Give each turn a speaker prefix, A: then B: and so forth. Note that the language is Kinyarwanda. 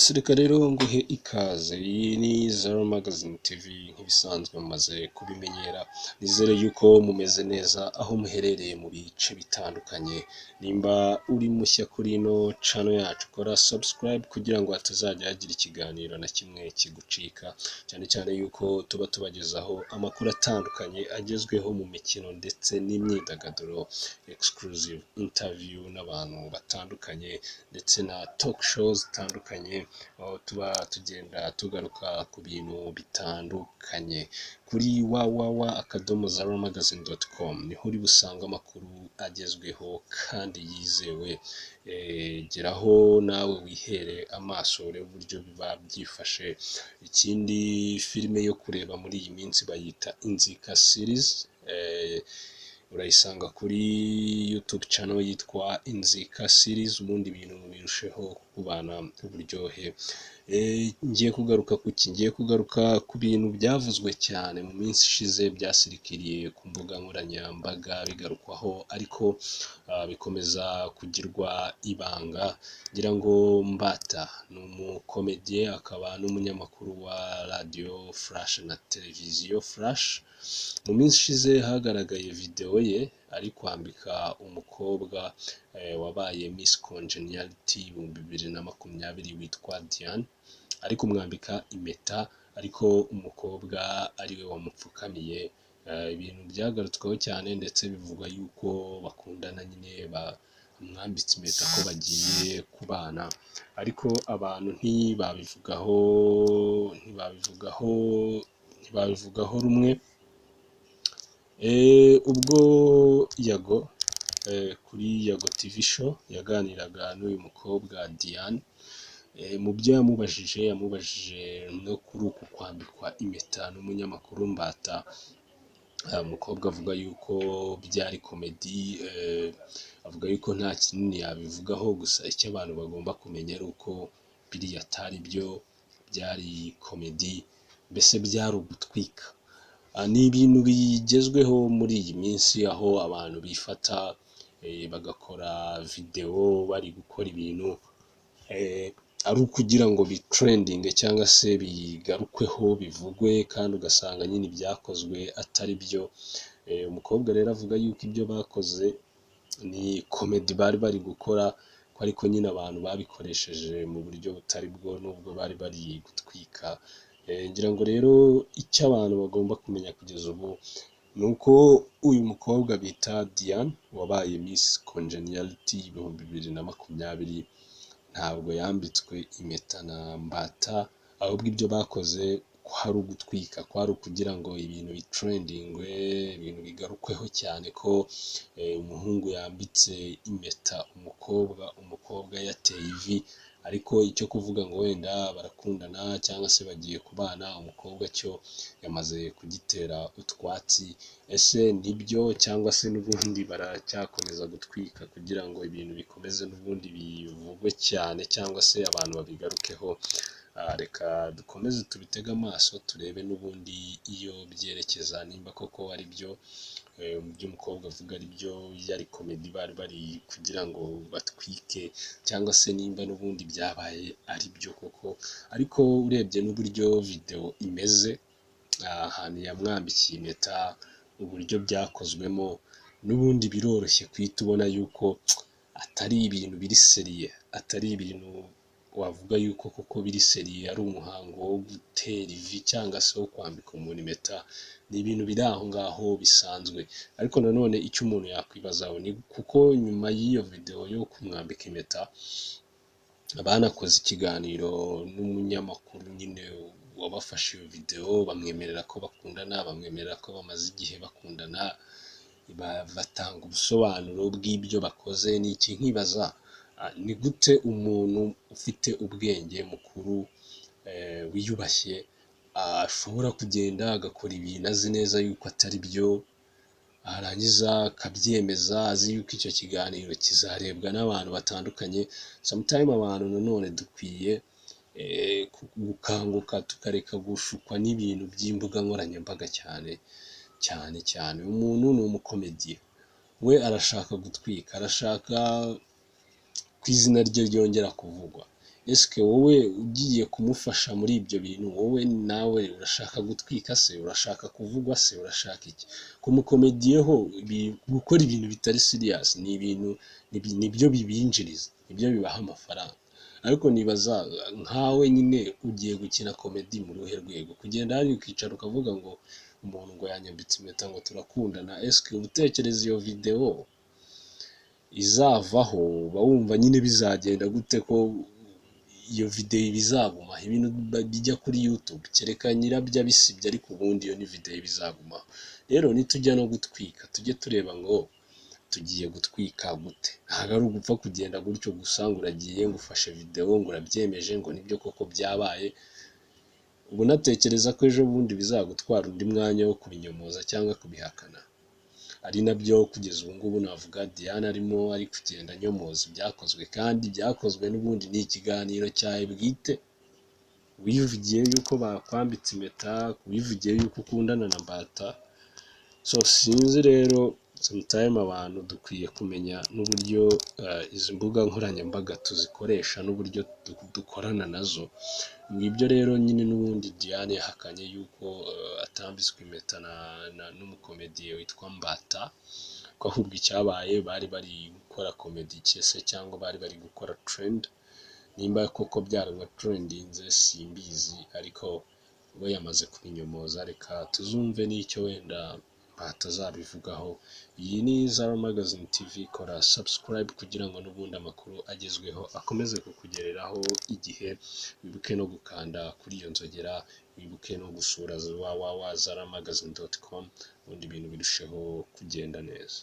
A: Yes, reka rero nguhe ikaze. Iyi ni Zero Magazine TV nk'ibisanzwe mumaze kubimenyera. Nizere yuko mumeze neza aho muherereye mu bice bitandukanye. Nimba uri mushya kuri ino channel yacu, kora subscribe kugira ngo hatazajya hagira ikiganiro na kimwe kigucika, cyane cyane yuko tuba tubagezaho amakuru atandukanye agezweho mu mikino ndetse n'imyidagaduro, exclusive interview n'abantu batandukanye ndetse na talk show zitandukanye, aho tuba tugenda tugaruka ku bintu bitandukanye. Kuri www.zeromagazine.com niho uri busange amakuru agezweho kandi yizewe. Geraho nawe wihere amaso urebe uburyo biba byifashe. Ikindi, filime yo kureba muri iyi minsi bayita Inzika series, urayisanga kuri YouTube channel yitwa Inzika series, ubundi ibintu birusheho kukubana uburyohe. Ngiye kugaruka ku ki? Ngiye kugaruka ku bintu byavuzwe cyane mu minsi ishize, byasirikiriye ku mbuga nkoranyambaga bigarukwaho, ariko bikomeza kugirwa ibanga. Ngira ngo Mbata ni umukomediye akaba n'umunyamakuru wa radiyo Flash na televiziyo Flash. Mu minsi ishize hagaragaye videwo ye ari kwambika umukobwa wabaye Miss Congeniality 2020 witwa Diane, ari kumwambika impeta, ariko umukobwa ariwe wamupfukamiye. Ibintu byagarutsweho cyane ndetse bivugwa yuko bakundana nyine, bamwambitse impeta ko bagiye kubana, ariko abantu ntibabivugaho rumwe. Ubwo Yago kuri Yago TV Show yaganiraga n'uyu mukobwa Diane, mu byo yamubajije, yamubajije no kuri uku kwambikwa impeta n'umunyamakuru Mbata. Umukobwa avuga yuko byari comedy, avuga yuko nta kinini yabivugaho, gusa icyo abantu bagomba kumenya ari uko biriya atari byo, byari comedy, mbese byari ugutwika. Ni ibintu bigezweho muri iyi minsi, aho abantu bifata bagakora videwo bari gukora ibintu ari ukugira ngo bitrendinge cyangwa se bigarukweho bivugwe, kandi ugasanga nyine ibyakozwe atari byo. Umukobwa rero avuga yuko ibyo bakoze ni comedy bari bari gukora, ko ariko nyine abantu babikoresheje mu buryo butari bwo nubwo bari bari gutwika. Ngira ngo rero icyo abantu bagomba kumenya kugeza ubu ni uko uyu mukobwa bita Diane wabaye Miss Congeniality 2020 ntabwo yambitswe impeta na Mbata, ahubwo ibyo bakoze kwari ugutwika, kwari ukugira ngo ibintu bitrendingwe, ibintu bigarukweho cyane ko umuhungu yambitse impeta umukobwa, umukobwa yateye ivi. Ariko icyo kuvuga ngo wenda barakundana cyangwa se bagiye kubana, umukobwa cyo yamaze kugitera utwatsi. Ese nibyo cyangwa se n'ubundi baracyakomeza gutwika kugira ngo ibintu bikomeze n'ubundi bivugwe cyane cyangwa se abantu babigarukeho? Reka dukomeze tubitege amaso turebe n'ubundi iyo byerekeza, nimba koko ari byo ibyo umukobwa avuga ari byo, yari comedy bari bari kugira ngo batwike, cyangwa se nimba n'ubundi byabaye ari byo koko. Ariko urebye n'uburyo videwo imeze, ahantu yamwambikiye impeta, uburyo byakozwemo, n'ubundi biroroshye guhita ubona yuko atari ibintu biri sérieux, atari ibintu wavuga yuko koko biri sérieux, ari umuhango wo gutera ivi cyangwa se wo kwambika umuntu impeta. Ni ibintu biri aho ngaho bisanzwe. Ariko nanone icyo umuntu yakwibazaho ni kuko nyuma y'iyo videwo yo kumwambika impeta, banakoze ikiganiro n'umunyamakuru nyine wabafashe iyo videwo, bamwemerera ko bakundana, bamwemerera ko bamaze igihe bakundana, batanga ubusobanuro bw'ibyo bakoze. Ni iki nkibaza, ni gute umuntu ufite ubwenge mukuru wiyubashye ashobora kugenda agakora ibintu azi neza yuko atari byo, arangiza akabyemeza azi yuko icyo kiganiro kizarebwa n'abantu batandukanye? Sometime abantu nanone dukwiye gukanguka, tukareka gushukwa n'ibintu by'imbuga nkoranyambaga cyane cyane cyane. Umuntu ni umukomediye, we arashaka gutwika, arashaka ko izina rye ryongera kuvugwa. Ese wowe ugiye kumufasha muri ibyo bintu, wowe nawe urashaka gutwika se? Urashaka kuvugwa se? Urashaka iki? Ku mukomediye ho gukora ibintu bitari serious ni ibintu nibyo bibinjiriza, nibyo bibaha amafaranga. Ariko nibaza nkawe nyine ugiye gukina comedy mu ruhe rwego? Kugenda hariya ukicara ukavuga ngo umuntu ngo yanyambitse impeta, ngo turakundana, ese uba utekereza iyo videwo izavaho, uba wumva nyine bizagenda gute ko iyo videwo iba izagumaho? Ibintu bijya kuri YouTube kereka nyirabyo abisibye, ariko ubundi iyo ni videwo iba izagumaho. Rero nitujya no gutwika, tujye tureba ngo tugiye gutwika gute. Ntabwo ari ugupfa kugenda gutyo gusa ngo uragiye, ngo ufashe videwo, ngo urabyemeje, ngo nibyo koko byabaye. Ubu natekereza ko ejo bundi bizagutwara undi mwanya wo kubinyomoza cyangwa kubihakana, ari nabyo kugeza ubu ngubu navuga Diane arimo ari kugenda anyomoza ibyakozwe, kandi ibyakozwe n'ubundi ni ikiganiro cyawe bwite. Wivugiye yuko bakwambitse impeta, wivugiye yuko ukundana na Mbata. So sinzi rero, sometime abantu dukwiye kumenya n'uburyo izi mbuga nkoranyambaga tuzikoresha n'uburyo dukorana nazo. Ngibyo rero nyine n'ubundi Diane yahakanye yuko atambitswe impeta n'umukomediye witwa Mbata, ko ahubwo icyabaye bari bari gukora comedy se cyangwa bari bari gukora trend. Nimba koko byaranatrendinze simbizi, ariko we yamaze kubinyomoza. Reka tuzumve n'icyo wenda Mbata azabivugaho. Iyi ni Zara Magazine TV, kora subscribe kugira ngo n'ubundi amakuru agezweho akomeze kukugereraho igihe. Wibuke no gukanda kuri iyo nzogera, wibuke no gusura www.zaramagazine.com, ubundi ibintu birusheho kugenda neza.